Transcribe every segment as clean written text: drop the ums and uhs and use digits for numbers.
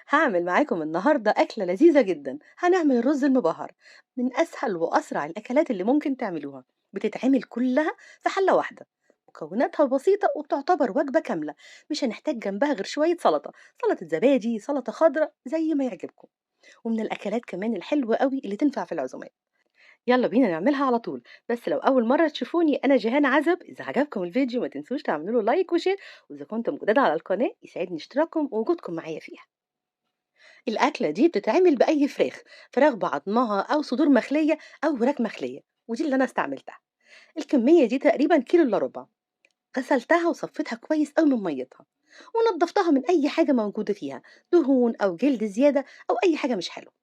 هعمل معاكم النهاردة أكلة لذيذة جدا. هنعمل الرز المبهر، من أسهل وأسرع الأكلات اللي ممكن تعملوها. بتتعمل كلها في حلة واحدة، مكوناتها بسيطة وبتعتبر وجبة كاملة، مش هنحتاج جنبها غير شوية سلطة، سلطة زبادي، سلطة خضراء، زي ما يعجبكم. ومن الأكلات كمان الحلوة قوي اللي تنفع في العزومات. يلا بينا نعملها على طول. بس لو أول مرة تشوفوني، أنا جيهان عزب. إذا عجبكم الفيديو ما تنسوش تعملوا له like و share، وإذا كنتم جداد على القناة يسعدني اشتراككم ووجودكم معايا فيها. الأكلة دي بتتعمل بأي فراخ، فراخ بعضمها أو صدور مخلية أو وراك مخلية، ودي اللي أنا استعملتها. الكمية دي تقريبا كيلو إلا ربع. غسلتها وصفيتها كويس أوي من ميتها، ونضفتها من أي حاجة موجودة فيها، دهون أو جلد زيادة أو أي حاجة مش حلوة،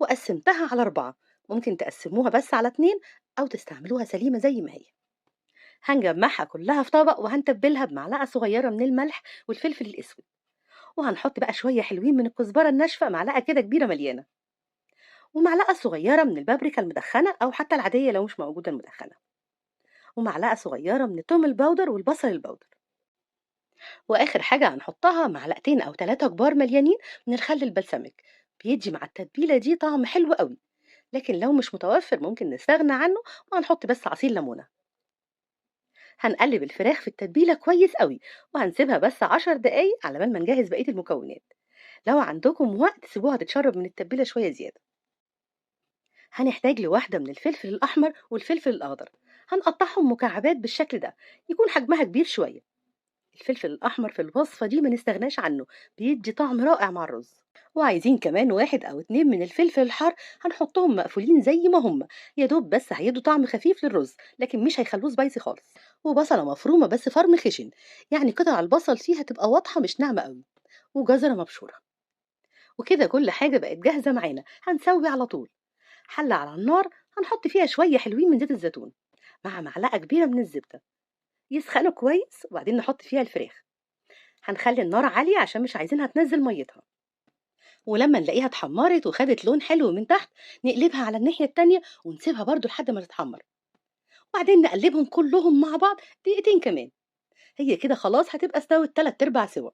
وقسمتها على 4. ممكن تقسموها بس على 2 أو تستعملوها سليمة زي ما هي. هنجمعها كلها في طبق وهنتبلها بمعلقة صغيرة من الملح والفلفل الأسود، وهنحط بقى شوية حلوين من الكزبرة الناشفة، معلقة كده كبيرة مليانة، ومعلقة صغيرة من البابريكا المدخنة أو حتى العادية لو مش موجودة المدخنة، ومعلقة صغيرة من التوم ال powder والبصل ال powder. وآخر حاجة هنحطها معلقتين أو 3 كبار مليانين من الخل البلسمك، بيدي مع التتبيلة دي طعم حلو قوي، لكن لو مش متوفر ممكن نستغنى عنه وهنحط بس عصير ليمونة. هنقلب الفراخ في التتبيلة كويس قوي، وهنسيبها بس 10 دقايق على بال ما نجهز بقية المكونات. لو عندكم وقت سيبوها تتشرب من التتبيلة شوية زيادة. هنحتاج لواحدة من الفلفل الأحمر والفلفل الأخضر، هنقطعهم مكعبات بالشكل ده، يكون حجمها كبير شوية. الفلفل الأحمر في الوصفة دي ما نستغناش عنه، بيدي طعم رائع مع الرز. وعايزين كمان 1 أو 2 من الفلفل الحار، هنحطهم مقفولين زي ما هم، يا دوب بس هيدوا طعم خفيف للرز، لكن مش هيخلوه سبايسي خالص. وبصلة مفرومة بس فرم خشن، يعني قطع البصل فيها تبقى واضحة مش ناعمة قوي. وجزرة مبشورة. وكده كل حاجة بقت جاهزة معانا. هنسوي على طول. حلة على النار هنحط فيها شوية حلوين من زيت الزيتون مع معلقة كبيرة من الزبدة، يسخنوا كويس، وبعدين نحط فيها الفراخ. هنخلي النار عالية عشان مش عايزينها تنزل ميتها. ولما نلاقيها اتحمرت وخدت لون حلو من تحت نقلبها على الناحية التانية ونسيبها برضو لحد ما تتحمر، وبعدين نقلبهم كلهم مع بعض دقيقتين كمان. هي كده خلاص هتبقى استوت 3/4 سوا.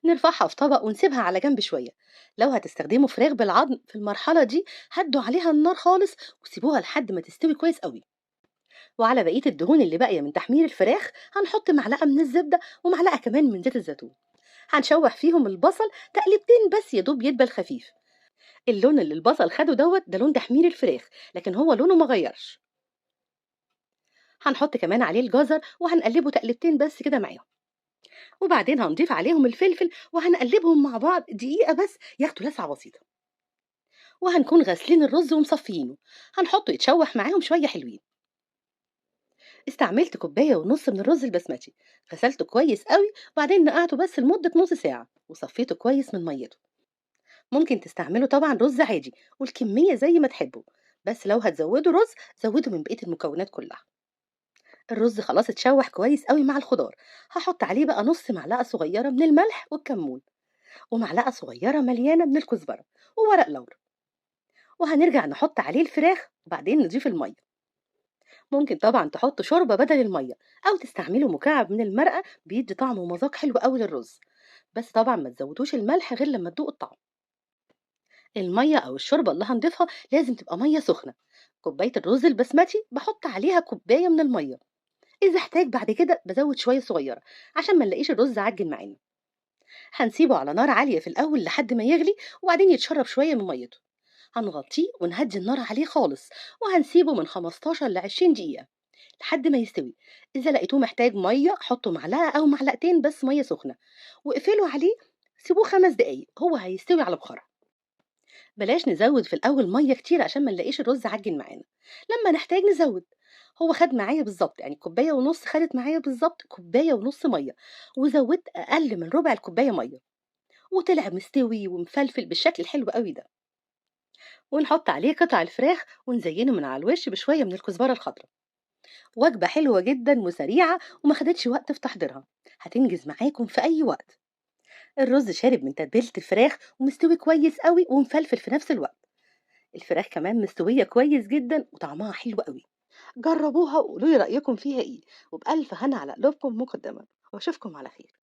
نرفعها في طبق ونسيبها على جنب شوية. لو هتستخدموا فراخ بالعظم في المرحلة دي هدوا عليها النار خالص وسيبوها لحد ما تستوي كويس قوي. وعلى بقية الدهون اللي باقية من تحمير الفراخ هنحط معلقة من الزبدة ومعلقة كمان من زيت الزيتون. هنشوح فيهم البصل تقلبتين بس يا دوب يدبل خفيف. اللون اللي البصل خده دوت ده لون تحمير الفراخ، لكن هو لونه ما غيرش. هنحط كمان عليه الجزر وهنقلبه تقلبتين بس كده معاهم، وبعدين هنضيف عليهم الفلفل وهنقلبهم مع بعض دقيقة بس ياخدوا لسعة بسيطة. وهنكون غاسلين الرز ومصفيينه، هنحطه يتشوح معاهم شوية حلوين. استعملت كوباية ونص من الرز البسمتي، غسلته كويس قوي وبعدين نقعته بس لمدة نص ساعة وصفيته كويس من ميته. ممكن تستعملوا طبعا رز عادي والكمية زي ما تحبوا، بس لو هتزودوا رز زودوا من بقية المكونات كلها. الرز خلاص اتشوح كويس قوي مع الخضار. هحط عليه بقى نص معلقة صغيرة من الملح والكمون، ومعلقة صغيرة مليانة من الكزبرة وورق لورا، وهنرجع نحط عليه الفراخ وبعدين نضيف المية. ممكن طبعا تحطوا شوربة بدل المية أو تستعملوا مكعب من المرقة، بيدي طعم ومذاق حلو قوي للرز، بس طبعا ما تزودوش الملح غير لما تدوقوا الطعم. المية أو الشوربة اللي هنضيفها لازم تبقى مية سخنة. كوباية الرز البسمتي بحط عليها كوباية من المية، إذا احتاج بعد كده بزود شوية صغيرة عشان ما نلاقيش الرز عجن معانا. هنسيبه على نار عالية في الأول لحد ما يغلي وبعدين يتشرب شوية من ميته. هنغطيه ونهدي النار عليه خالص وهنسيبه من 15 ل 20 دقيقة لحد ما يستوي. إذا لقيتوه محتاج مية حطوا معلقة أو معلقتين بس مية سخنة واقفلوا عليه، سيبوه 5 دقايق هو هيستوي على بخارة. بلاش نزود في الأول مية كتير عشان ما نلاقيش الرز عجن معانا، لما نحتاج نزود. هو خد معايا بالظبط، يعني كوباية ونص خدت معايا بالظبط كوباية ونص مية، وزودت أقل من ربع الكوباية مية، وطلع مستوي ومفلفل بالشكل الحلو قوي ده. ونحط عليه قطع الفراخ ونزينه من على الوش بشوية من الكزبرة الخضراء. وجبة حلوة جدا وسريعة وما خدتش وقت في تحضيرها، هتنجز معاكم في أي وقت. الرز شارب من تتبيلة الفراخ ومستوي كويس قوي ومفلفل في نفس الوقت. الفراخ كمان مستوية كويس جدا وطعمها حلو قوي. جربوها وقولوا لي رأيكم فيها ايه، وبألف هنا على قلوبكم مقدما، واشوفكم على خير.